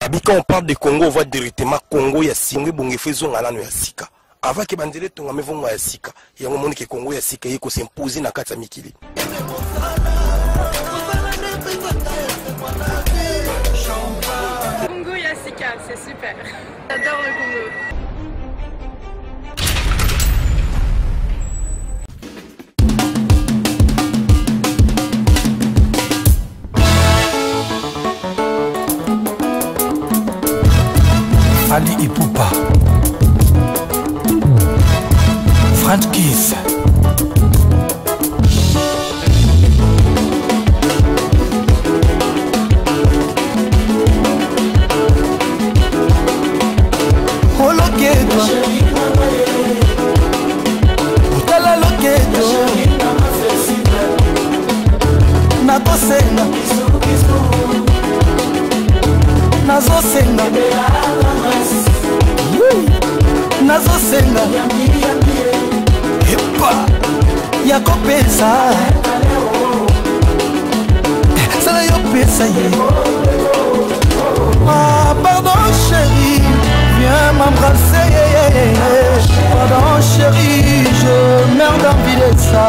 Abi quand on parle de Congo, on voit directement Congo ya sika. Ebongo efo ezonga nano ya sika. Avant que banzela etongama evonga ya sika. Yango omoni ke Congo ya sika eye ko s'imposer na kati ya mikili. Congo ya sika, c'est super. J'adore le Congo. Fally Ipupa French Kiss Oloketwa Otala loketo Nakosenga Nazosenga Nazosenga Epa Ya kopesa Sala yo pesa ye Ah, pardon chérie, viens m'embrasser. Pardon chérie, je meurs d'envie de ça.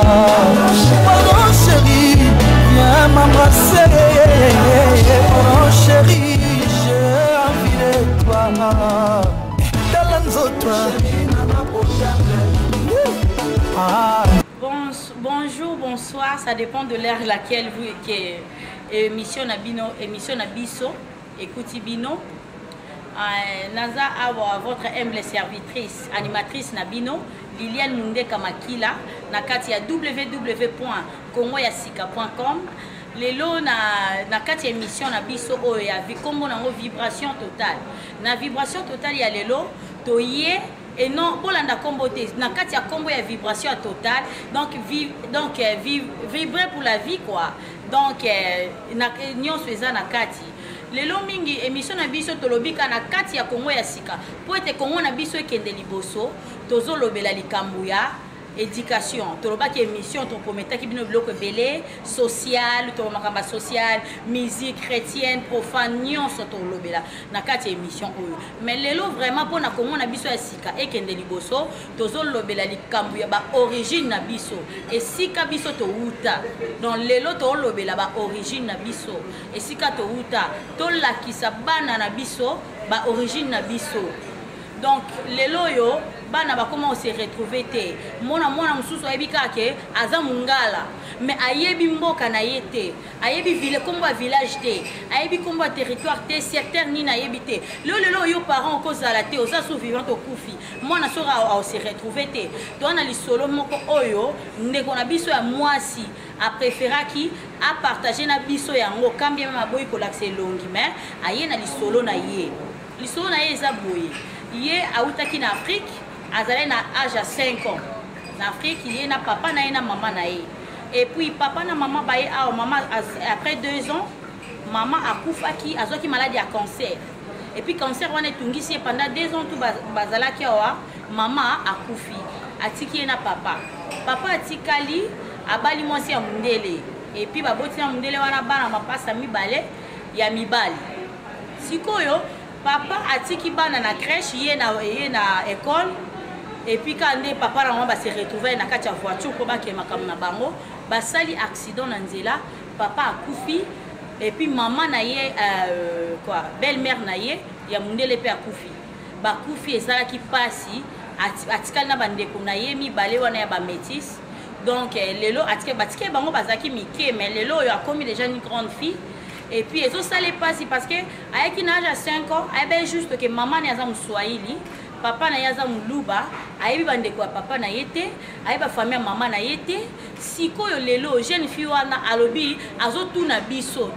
Pardon chérie, viens m'embrasser. Pardon chérie, j'ai envie de toi. Tala nzoto. Ah. Bon, bonjour, bonsoir, ça dépend de l'heure laquelle vous qui émission na bino, émission na biso, écoutez bino. Euh, naza awa votre humble servitrice, animatrice na bino, Liliane Mundeka Makila, na kati ya www.congoyasika.com. Lelo na, na kati ya émission na biso oyo ya kombo nango vibration totale. Na vibration totale ya lelo toye et non bolanda kombo te na kati ya kombo ya vibration ya totale donc vi, donc euh, vi, vibrer pour la vie quoi donc euh, na nyonso eza na kati lelo mingi émission na biso tolobi ka na kati ya Kongo ya sika mpo ete Kongo na biso ekende liboso tozolobela likambo ya éducation tolobaki émission toprometaki bino biloko ebele social to makambo ya social musique chrétienne profane nyonso tolobela na kati ya émission oyo mais lelo vraiment mpo na kongo na biso ya sika ekende liboso tozolobela likambo ya baorigine na biso esika biso towuta donc lelo tolobela baorigine na biso esika towuta tolakisa bana na biso baorigine na biso donc lelo oyo bana bakoma kose retrouver te mona mwana mosusu ayebi kaka ke aza mongala mais ayebi mboka na ye te ayebi ville kombo ya village te ayebi kombo ya territoire te secteur nini ayebi te lelo lelo oyo parent okozala te oza sous vivante okufi mwana soki aose retrouver te toa na lisolo moko oyo ndeko na biso ya mwasi apréféraki apartage na biso yango kambi meme aboyi kolakisa elongi mais aye na lisolo na ye Lisolo na ye eza boye, ye awutaki na Afrique, azalaki na age ya 5 ans na Afrique, ye na papa na ye na mama na ye. Et puis papa na mama baye awa, mama après 2 ans, mama akufaki, azwaki maladi ya cancer. Et puis cancer wana etungisi ye pendant 2 ans tout bazalaki awa, mama akufi, atiki ye na papa. Papa atikali abali mwasi ya mundele. Et puis baboti na mundele wana bana mapasa mibale ya mibali. Sikoyo papa atiki bana na crèche ye na ye na école et puis quand nde papa na maman ba se retrouver na kati ya voiture mpo bakende makambo na bango basali accident na nzela papa akufi et puis maman na ye euh, quoi belle mère na ye ya mundele mpe akufi bakufi ezalaki mpasi atikali na bandeko na ye mibale wana ya bamétisse donc eh, lelo batikali bango bazalaki mike mais lelo oyo akomi déjà une grande fille et puis ezosala mpasi parce que ayaki na age ya 5 ans ayebaki juste ke mama na ye aza moswahili papa na ye aza moluba ayebi bandeko ya papa na ye te ayebi bafamille ya mama na ye te sikoyo lelo jeune fille wana alobi azotuna biso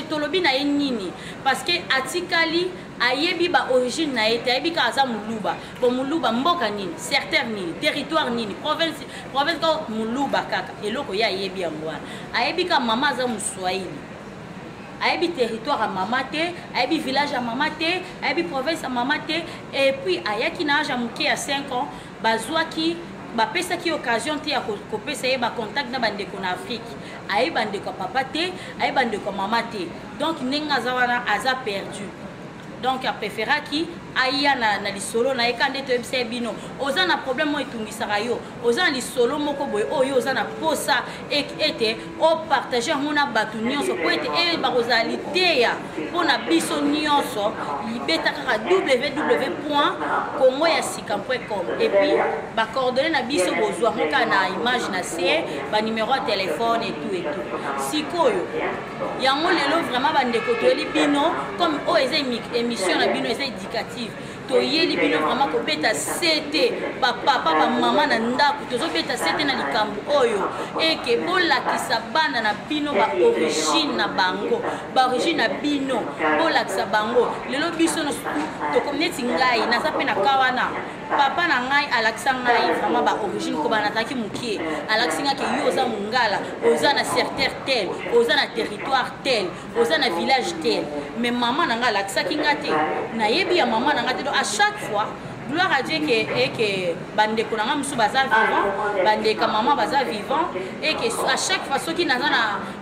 tolobi na ye nini parce que atikali ayebi baorigine na ye te ayebi kaka aza moluba bon moluba mboka nini secteur nini territoire nini province province kaka moluba kaka eloko ye ayebi yango wana ayebi kaka mama aza moswahili ayebi territoire ya mama te ayebi village ya mama te ayebi province ya mama te et puis ayaki na age ya moke ya 5 ans bazwaki bapesaki occasion te ya kopesa ye bacontact na bandeko na afrique ayebi bandeko ya papa te ayebi bandeko ya mama te donc ndenge aza wana aza perdu. Donc apréféraki aya na lisolo na ye. Ka nde toyebisa ye bino, oza na problème oyo etungisaka yo, oza na lisolo moko boye oyo oza na posa ete opartage yango na bato nyonso, mpo ete eyeba kozala liteya mpo na biso nyonso, libeta kaka www.congoyasika.com et puis bacoordonnées na biso bozwa yango kaka na image na se, banumero ya telefone et tout et tout. Sikoyo yango lelo vraiment, bandeko, toyeli bino comme oyo eza émission na bino, eza éducative. Toyeli bino vraiment kobeta sete, bapapa, bamama na ndako, tozobeta sete na likambo oyo eke bolakisa bana na bino baorigine na bango, baorigine na bino bolakisa bango. Lelo biso nyonso tokomi neti ngai naza mpe na ka wana. Papa na ngai alakisa ngai vraiment baorigine. Koba nazalaki mokie, alakisi ngai ke yo oza mongala, oza na secteur tel, oza na territoire tel, oza na village tel. Mais mama na ngai alakisaki ngai te, nayebi ya mama na ngai te. Donc à chaque fois, gloire à Dieu ke eke bandeko na ngai mosusu baza vivant, bandeka mama baza vivant, et que à chaque fois soki naza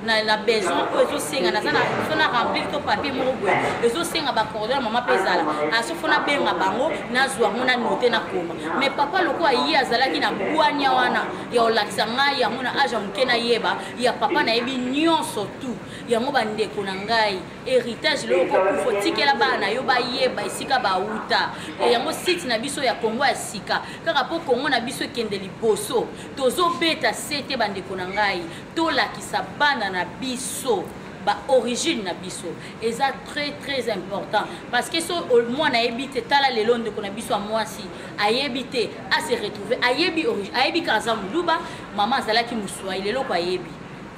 na besoin oyo ezosenga, naza na faut na remplir to papier moko boye ezosenga bacoordonnées ya mama mpe ezala aso, faut nabenga bango, nazwa yango, na note, nakoma. Mais papa lokola ye azalaki na bwania wana ya kolakisa ngai yango na age ya moke, nayeba ya papa, nayebi nyonso tout yango. Bandeko na ngai, héritage lelo kokufa, otikela bana na yo bayeba esika bauta. Yango site na biso ya Kongo ya Sika, kaka mpo Kongo na biso ekende liboso, tozobeta se te. Bandeko na ngai, tolakisa bana na biso baorigine na biso, eza très très important, parce que so mwana ayebi te, tala lelo ndeko na biso ya mwasi ayebi te, ase retrouve, ayebi ayebi kaka aza moluba, mama azalaki moswahili, eloko ayebi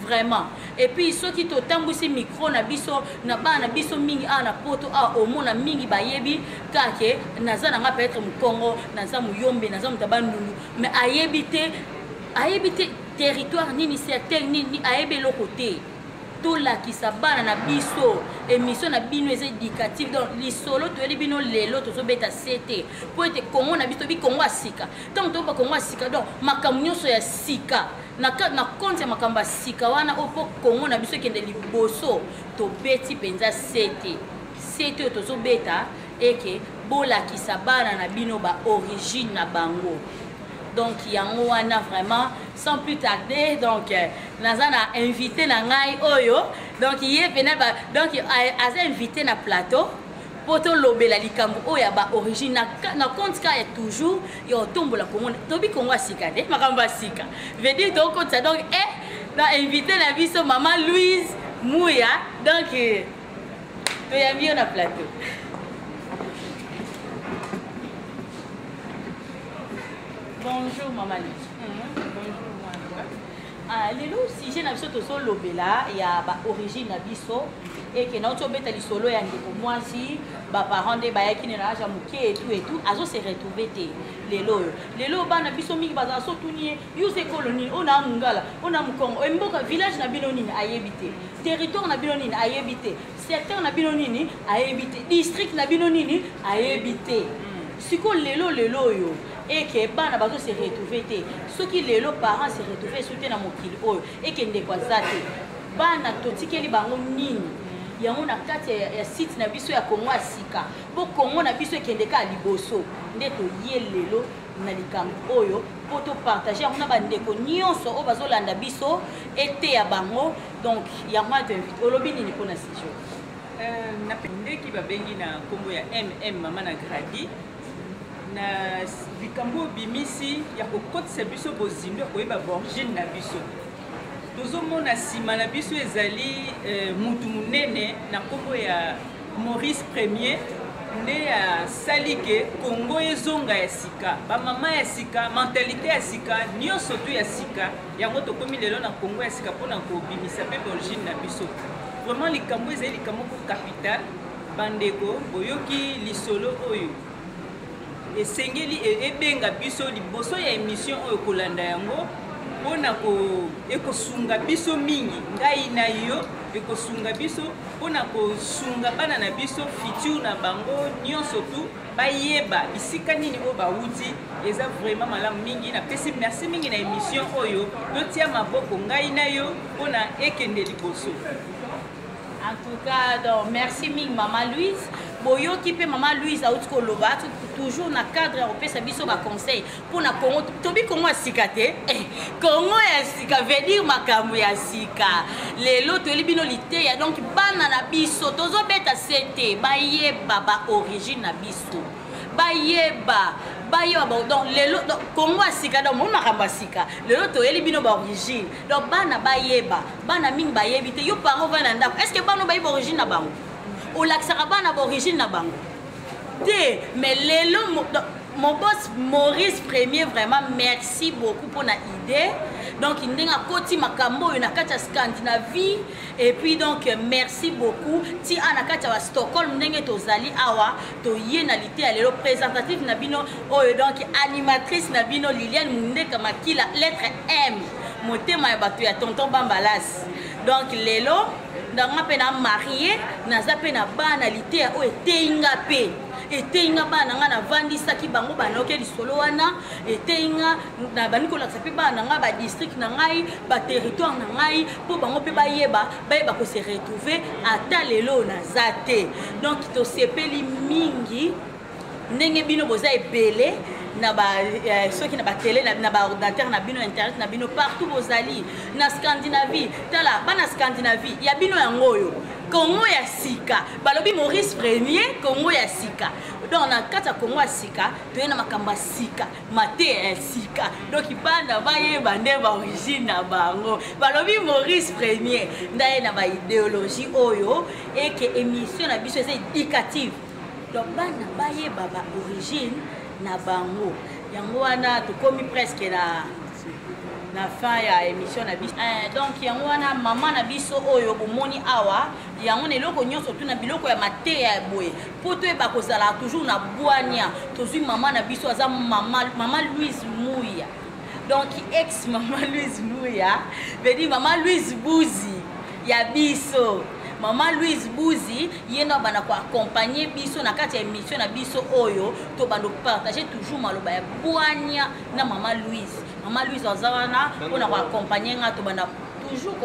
vraiment. Et puis soki totambwisi micro na biso na bana na biso mingi awa na Poto awa, omona mingi bayebi kake naza na nga peut-être mokongo, naza moyombe, naza moto ya Bandundu, mais ayebi te, ayebi te territoire nini, secteur nini, ayebi eloko te. Tolakisa bana na biso. Émission na bino eza éducative. Donc lisolo toyeli bino lelo, tozobeta se te mpo ete Kongo na biso, tobi Kongo ya sika. Ntango toyoba Kongo ya sika, donc makambo nyonso ya sika na compte ya makambo ya sika wana oyo mpo Kongo na biso ekende liboso, tobeti mpenza sete. Sete oyo tozobeta eke bolakisa bana na bino baorigine na bango. Donc yango wana vraiment, sans plus tarder, donc naza na invité na ngai oyo. Donc ye pena ba, donc aza invité na plateau mpo tolobela likambo oyo ya baorigine na compte ka ya toujours ya otombola Kongo. Tobi Kongo ya sika te, makambo ya sika veut dire tokotisa. Donc na invité na biso, mama Louise Muya. Donc toyambi yo na plateau. Bonjour mama Louise. Bonjour mwana. Ah, lelo sujet na biso tozolobela ya baorigine na biso. Eke nauti obeta lisolo ya ndeko mwasi, baparent nde bayaki ne na age ya moke etu etu, azose retrouve te lelo oyo. Lelo bana biso mingi bazala, so tuni ye: yo oza ekolo nini? Oyo na mongala, oyo na mokongo, mboka village na bino nini? Ayebi te. Territoire na bino nini? Ayebi te. Secteur na bino nini? Ayebi te. District na bino nini? Ayebi te. Sikoyo lelo, lelo oyo eke bana bazose retrouve te. Soki lelo parent se retrouve esu te na mokili oyo, eke ndeko aza te, bana totikeli bango nini? Yango na kati ya site na biso ya Kongo ya Sika, mpo Kongo na biso ekende kaka liboso, nde toye lelo na likambo oyo mpo topartage yango na bandeko nyonso oyo bazolanda biso, eteya bango. Donc yango wana toinvite. Olobi nini mpona sujet? Ndeki babengi na nkombo ya mama na gradi na likambo obimisi ya kokotisa biso bozindo ya koyeba baorigine na biso. Tozomona nsima na biso ezali mutu monene na nkombo ya Maurice Premier, nde asali ke Kongo ezonga ya sika, bamama ya sika, mentalité ya sika, nyonso tu ya sika. Yango tokomi lelo na Kongo ya sika mpona kobimisa mpe baorigine na biso. Vraiment likambo ezali likambo moko capital. Bandeko, boyoki lisolo oyo, esengeli ebenga biso liboso ya émission oyo kolanda yango mpona ekosunga biso mingi, ngai na yo, ekosunga biso mpona kosunga bana na biso, futur na bango nyonso tu bayeba bisika nini oyo bawuti. Eza vraiment malamu mingi. Napesi merci mingi na émission oyo. Totia maboko, ngai na yo, mpona ekende liboso. En tout cas, donc, merci mingi mama Louise. Boyoki mpe mama Louise auti koloba toujours na cadre ya kopesa biso baconseil mpo na Congo. Tobi Congo ya sika te, eh, Congo ya sika veut dire makambo ya sika. Lelo toyeli bino liteya, donc bana na biso tozobeta se te, bayeba baorigine na biso, bayeba bayeba. Donc lelo, donc, Congo ya sika, donc moi makambo ya sika lelo toyeli bino baorigine. Donc bana bayeba, bana mingi bayebi te. Yo parent ovanda na ndako, est ce que bana bayebi origine na bango? Olakisaka bana baorigine na bango te. Mais lelo mon boss Maurice Premier, vraiment merci beaucoup pour la idée. Donc ndenge akoti makambo oyo na kati ya Scandinavie, et puis donc merci beaucoup ti a na kati ya Stockholm ndenge tozali awa, toye na lite ya lelo présentative na bino oyo, donc animatrice na bino Liliane Mundeka Makila, lettre M, motema ya bato ya tonton Bambalas. Donc lelo ndanga mpe na marie, naza mpe na bana, liteya oyo eteyi nga mpe eteyi nga bana na nga, navandisaki bango, banayoki lisolo wana, eteyi nga na bandi kolakisa mpe bana na ngai badistrict na ngai, baterritoire na ngai, mpo bango mpe bayeba, bayeba kose retrouver ata lelo naza te. Donc tosepeli mingi ndenge bino boza ebele na ba soki na batele, na baordinateur na bino, internet na bino, partout bozali na Scandinavie. Tala bana Scandinavie ya bino yango oyo Congo ya sika. Balobi Maurice Premier, Congo ya sika. Donc na kati ya Congo ya sika toye na makambo ya sika, mateya ya sika. Donc bana bayeba nde baorigine na bango. Balobi Maurice Premier ndaye na baidéologie oyo eke émission na biso eza éducative. Donc bana bayeba baorigine na bango. Yango wana tokomi presque na fin ya émission na biso. Donc yango wana mama na biso oyo bomoni awa, yango na eloko nyonso tuna biloko ya mateya ya boye mpo toyeba kozala toujours na bwania. Tozwi mama na biso, aza mama, mama Louise Muya, donc ex mama Louise Muya, veut dire mama Louise Buzi ya biso. Mama Louise Buzi ye na banda koaccompagne biso na kati ya émission na biso oyo, tobanda kopartage toujours maloba ya bwania na mama Louise. Mama Louise aza wana mpona koaccompagne nga, tobanda toujours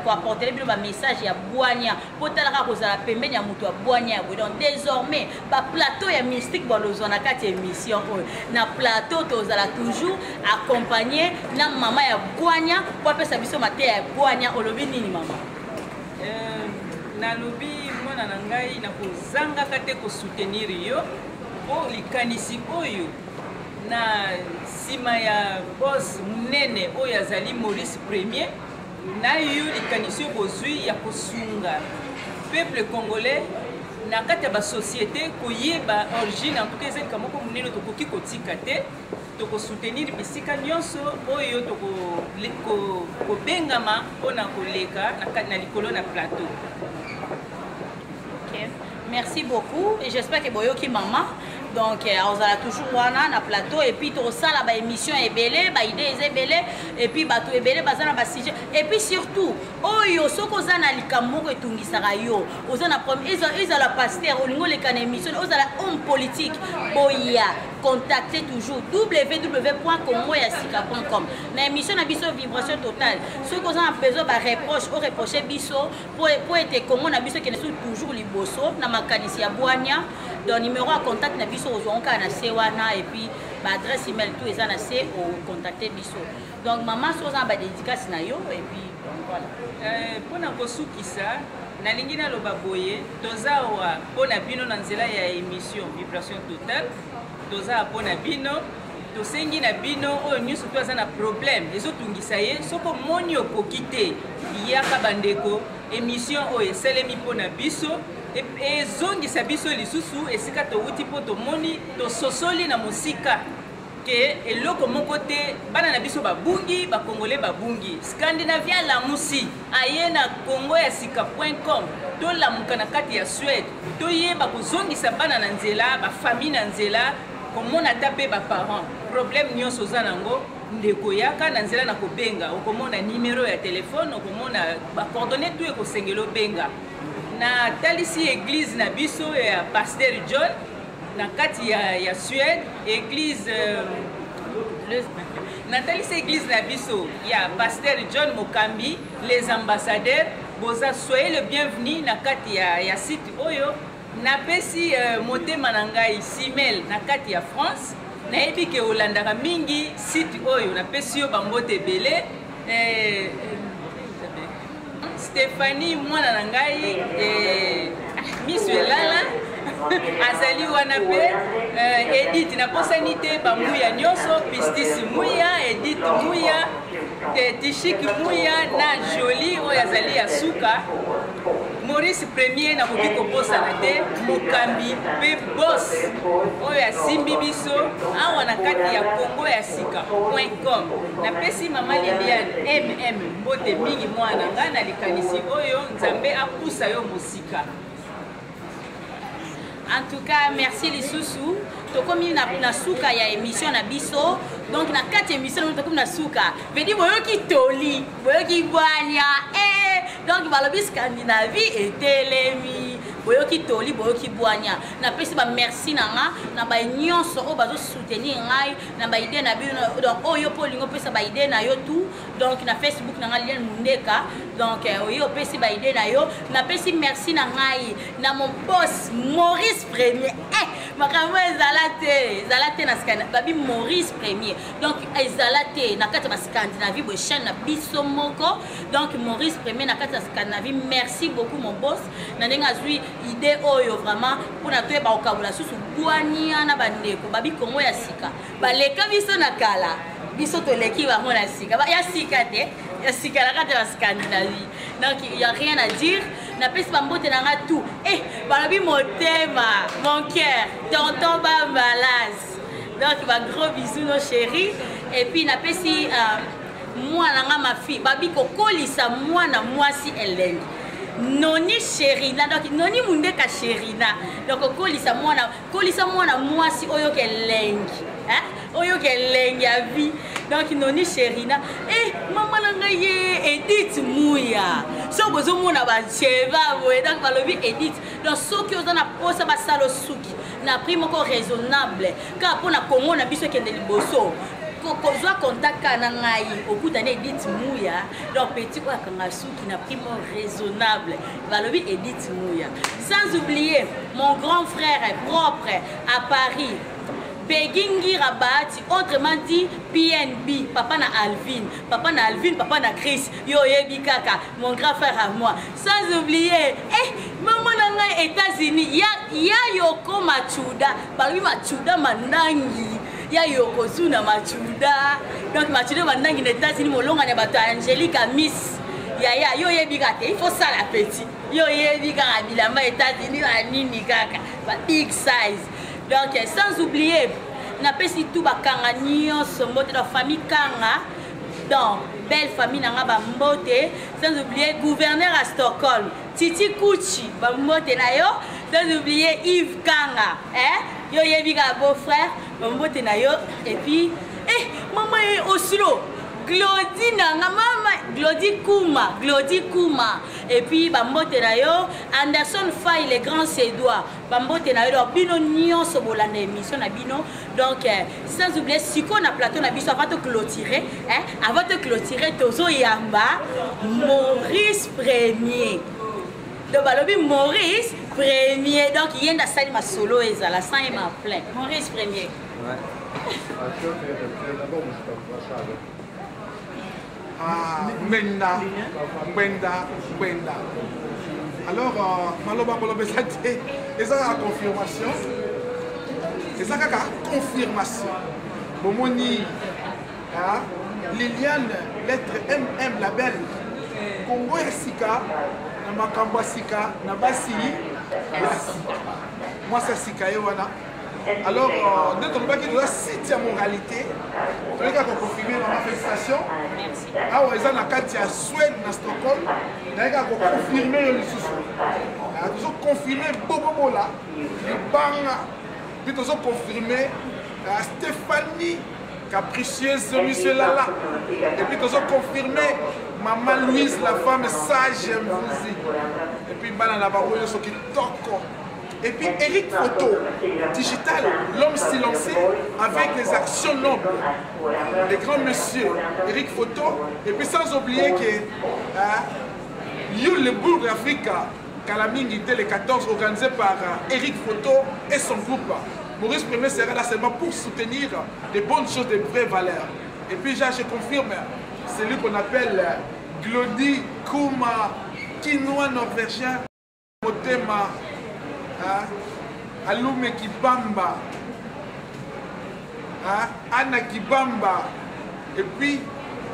koapporter bino bamessage ya bwania, mpo talaka kozala pembeni ya moto ya bwania ya boye. Donc désormais baplateau ya mystique balozwa na kati ya émission oyo, na plateau tozala toujours accompagné na mama ya bwania mpo apesa biso mateya ya bwania. Olobi nini, mama? Nalobi, mwana na ngai, nakozangaka te kosoutenir yo mpo likanisi oyo na nsima ya boss monene oyo azali Maurice Premier na yo, likanisi oyo bozwi ya kosunga peuple congolais na kati ya basociété koyeba origine, en tout cas eza likambo moko monene tokoki kotika te. Tokosoutenir bisika nyonso oyo tokobengama mpona koleka na likolo na plateau. Ok, merci beaucoup et j'espère que boyoki mama. Donc ozala toujours wana na plateau et puis tosala baémission ebele, baidée eza ebele et puis bato ebele baza na basujet. Et puis surtout oyo soki oza na likambo moko etungisaka yo, oza na problème, ezala pasteur, olingi oleka na émission, ozala homme politique, boya contacter toujours www.congoyasika.com na émission na biso Vibration Totale. Soki oza na besoin bareproche, oreproche biso po ete Congo na biso ekende su toujours liboso na makanisi ya bwania. Donc numéro ya contact na biso ozwango kaka na se wana, et puis baadresse email, tout eza na se, ocontacte biso. Donc mama, so oza na badédicace na yo, et puis donc voilà. Mpona kosukisa, nalingi naloba boye: toza awa mpo na bino na nzela ya émission Vibration Totale. Toza mpo na bino, tosengi na bino oyo nyonso to aza na problème ezotungisa ye, soki omoni okoki te, yaka. Bandeko, émission oyo esalemi mpo na biso, ezongisa biso lisusu esika towuti, mpo tomoni, tososoli na mosika ke eloko moko te, bana na biso babungi, bakongole babungi. Scandinavie alamusi, aye na congo ya sika.com. Tolamuka na kati ya Suède, toyeba kozongisa bana na nzela, bafamille na nzela, komona ata mpe baparent. Problème nyonso oza nango, ndeko, yaka na nzela na kobenga, okomona nimero ya telefone, okomona bacoordonnées, tout ekosengela obenga. Natalisi église na biso ya pasteur John na kati ya Suède, église natalisi église na biso ya pasteur John Mokambi, les ambassadeurs. Boza soyez le bienvenu na kati ya site oyo. Napesi motema na ngai Simel na kati ya France. Nayebi ke olandaka mingi site oyo, napesi yo bambote ebele. Stéphanie mwana na ngai miso elala azali wana mpe Edith, naposani te bamuya nyonso, Pistis Muya, Edith Muya, Tishik Muya na Jolie oyo azali ya suka. Maurice Premier nakoki kobosana te, mokambi mpe boss oyo asimbi biso awa na kati ya Congo ya sika .com. Napesi mama Liliane MM mbote mingi, mwana na ngai na likanisi oyo, Nzambe apusa yo mosika. En tout cas, merci lisusu. Tokomi na suka ya émission na biso. Donc na kati émission na tokomi na suka. Vedi boyoki toli, boyoki bwania. Donc balobi Scandinavie etelemi. Boyoki toli, boyoki bwania. Napesi ba merci na nga na ba nyonso oyo bazo soutenir ngai na ba idée na bino. Donc oyo po lingo pesa ba idée na yo tout. Donc na Facebook na nga Liliane Mundeka. Donc oyo pesi ba idée na yo. Napesi merci na ngai na mon boss Maurice Premier. Makambo ezala te, ezala te na Scandinavie. Babi Maurice Premier. Donc ezala te na kati ya Scandinavie bo chaîne na biso moko. Donc Maurice Premier na kati ya Scandinavie, merci beaucoup mon boss. Na ndenge azui idée oyo vraiment pona toyeba kokabola susu bwania na bandeko. Babi Congo ya sika. Baleka biso na kala. Biso toleki bango na sika. Ba ya sika te, ya sika na kati ya Scandinavie. Donc il y a rien à dire. Napesi ba mbote na nga tout. Balobi motema, mon cœur, tonton Bambalas. Donc ba gros bisous nos chéris. Et puis napesi mwana nga ma fille, babi kokolisa mwana mwasi elengi. Noni Chérina, donc Noni Mundeka Chérina. Donc kolisa mwana, kolisa mwana mwasi oyo ke elengi. Hein? Oyo ke elengi ya vie. Donc Noni Chérina, mama na ngai ye Edith Muya. So bozomona ba cheva boye, donc balobi Edith. Donc soki oza na posa basalo suki na prix moko raisonnable kaka mpona Congo na biso ekende liboso. Kozwa contact kaka na ngai okutani Edith Muya, donc petit oyo akanga suki na prix moko raisonnable, balobi Edith Muya. Sans oublier mon grand frère propre à Paris, Peggy Ngira Bahati, autrement dit PNB, papa na Alvin, papa na Alvin, papa na Chris, yo yebi kaka, mon grand frère à moi. Sans oublier, maman na ngai États-Unis, ya Yoko Machuda, balobi Machuda Mandangi, ya Yoko Zuna Machuda. Donc Machuda Mandangi na États-Unis, molonga na bato Angelica Miss. Ya ya yo yebi kaka te, il faut ça la petit. Yo yebi kaka bilamba États-Unis ba nini kaka, ba big size. Donc sans oublier napesi tout bakanga nyonso mbote na famille Kanga, donc belle famille nanga ba mbote. Sans oublier gouverneur à Stockholm Titi Kuchi ba mbote na yo. Sans oublier Yves Kanga, hein, yo yebi ka beau frère ba mbote na yo. Et puis maman Oslo Glody nanga mama Glody Kuma, Glody Kuma. Et puis ba mbote na yo Anderson Faye le grand Cédois ba mbote na yo. Donc bino nyonso bolanda émission na bino. Donc sans oublier siko na plateau na biso avant de clôturer, hein, avant de clôturer tozo yamba Maurice Premier. Donc balobi Maurice Premier, donc yenda sali masolo ezala sans ma plein. Maurice Premier. Ouais. Ah, Mbenda, Mbenda, Mbenda. Alors, maloba koloba eza te, eza kaka confirmation. Eza kaka confirmation. Bomoni, hein, Liliane, lettre MM, la belle. Congo ya sika, na makambo ya sika, na basi ya sika. Mwasi ya sika ye wana. Alors, nde tolobaki toza site ya moralité, toyei kaka koconfirme mama, félicitation. Awa eza na kati ya Suède na Stockholm, naye kaka koconfirme yo lisusu. Tozoconfirme Bobobola libanga, puis tozoconfirme Stéphanie capricieuse monsieur Lala, et puis tozoconfirme maman Louise la femme sage Mvuzi, et puis bana na bango nyonso kitoko. Et puis Eric Photo, digital, l'homme silencieux avec les actions nobles, les grands messieurs, Eric Photo. Et puis sans oublier que hein, You le bourg d'Afrique, Kala mingi te le 14 organisé par euh, Eric Photo et son groupe. Maurice Premier sera là seulement pour soutenir des bonnes choses, des vraies valeurs. Et puis, je confirme, celui qu'on appelle euh, Glody Kouma, Kinois norvégien, Motema, hein, Alume Kibamba, hein, Anna Kibamba, et puis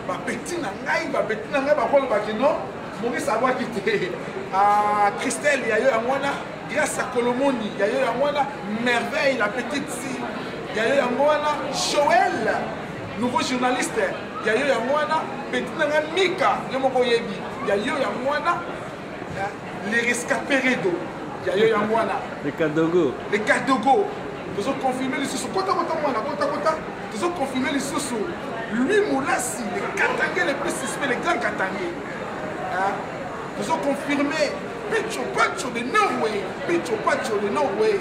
bapeti na ngai bapeti na ngai bakolobaki no maurice abwaki te ah, christelle ya yo yango wana grâce à kolomoni ya yo yango wana merveille la petite si ya yo yango wana joël nouveau journaliste ya yo yango wana petit na ngai mika yo moko oyebi ya yo yango wana les rescaperedo ya yo yango wana le kadogo le kadogo tozo confirme lisusu kota kota mwana kota kota tozo confirme lisusu lui molasi le katange le plus suspect le grand katange tozo confirme picho pacho de norway picho pacho de norway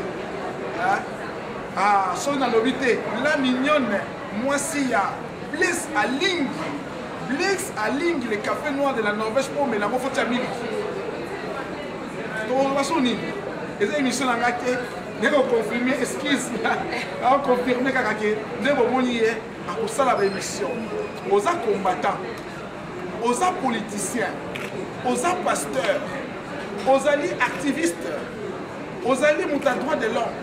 ah soki nalobi te la mignonne mwasi ya blaise alingi blaise alingi le café noir de la norvège mpo omela yango fotia miliki tokoloba so nini eza émission na ngai te nde koconfirme excuse aconfirme kaka ke nde bomoni ye akosala baémission oza combattant oza politicien oza pasteur ozali activiste ozali moto ya droit de l'homme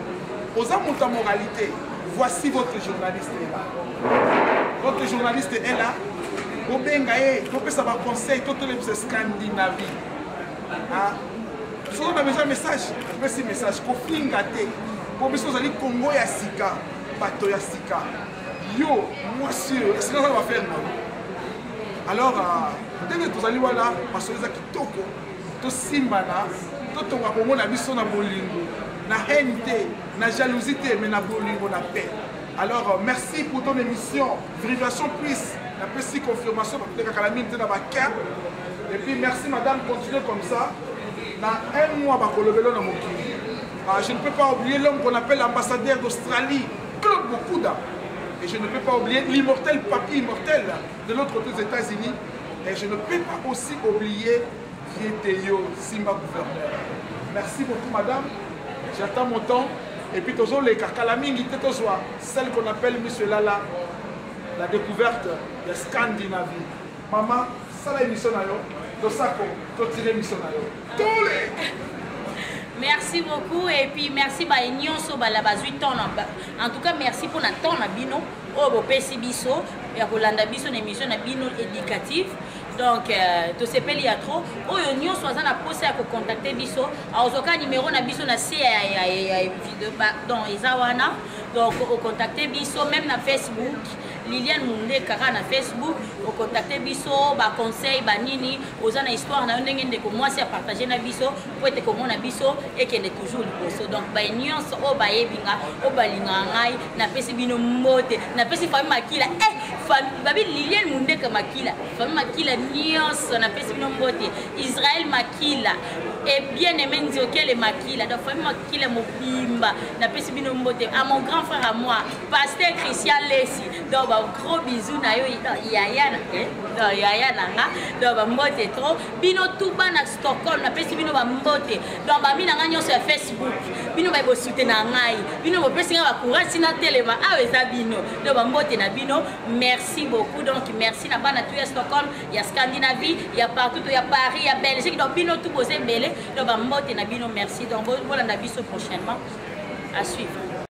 oza moto ya moralité voici votre journaliste est là votre journaliste est là bobenga ye topesa baconseil totolemisa scandinavie soki na besoin message opesi message kofinga te mpo biso ozali kongo ya sika bato ya sika yo mwasi oyo esika oza bafere na yo alors euh, ndenge tozali wana masolo eza kitoko tosimbana totonga kongo na biso na bolingo na haine te na jalousie te mais na bolingo na paix alors euh, merci pour ton émission vibration plus napesi confirmation batekaka la mine te na bakin et puis merci madame continue comme ça na un mois bakolobelo na mokili ah, je ne peux pas oublier l'homme qu'on appelle l'ambassadeur d'australie Claude Bokuda. Et je ne peux pas oublier l'immortel papy immortel de l'autre côté des États-Unis. Et je ne peux pas aussi oublier Vieteyo Simba gouverneur. Merci beaucoup, madame. J'attends mon temps. Et puis, toujours les kakalamingi, celle qu'on appelle Monsieur Lala, la découverte de Scandinavie. Maman, ça la émission na yo, tosako, totire émission na yo. Tous les merci beaucoup et puis merci baye nyonso bala bazwi temps na en tout cas merci mpo na temps na bino oyo bopesi biso ya kolanda biso na émission na bino éducative donc euh, tosepeli ya trop oyo nyonso aza na mposa ya kocontacte biso akozwaka nimero na biso na se ya, ya, ya, ya video donc eza wana donc ocontacte biso même na facebook Liliane Mundeka kaka na Facebook ocontacte biso ba conseil ba nini oza na histoire na yo ndenge ndeko mwasi a partage na biso po ete komona biso ekende toujours liboso donc baye nyonso oyo bayebi nga oyo balingaka ngai napesi bino mbote napesi famille makila eh, famille babi Liliane Mundeka Makila famille Makila nyonso napesi bino mbote Israël Makila et bien aimé Nzokele Makila donc famille Makila mobimba napesi bino mbote à mon grand frère à moi Pasteur Christian Lesi donc ba gros bisous na yo yaya na eh, donc yaya na nga donc ba mbote trop bino tout bana Stockholm napesi bino ba mbote donc bami na nga nyonso ya Facebook bino ba bosute na ngai bino bopesi nga ba courage sina telema awa eza bino donc ba mbote na bino merci beaucoup donc merci na bana tout ya Stockholm ya Scandinavie ya partout ya Paris ya Belgique donc bino tout boza ebele donc ba mbote na bino merci donc bolanda biso prochainement à suivre.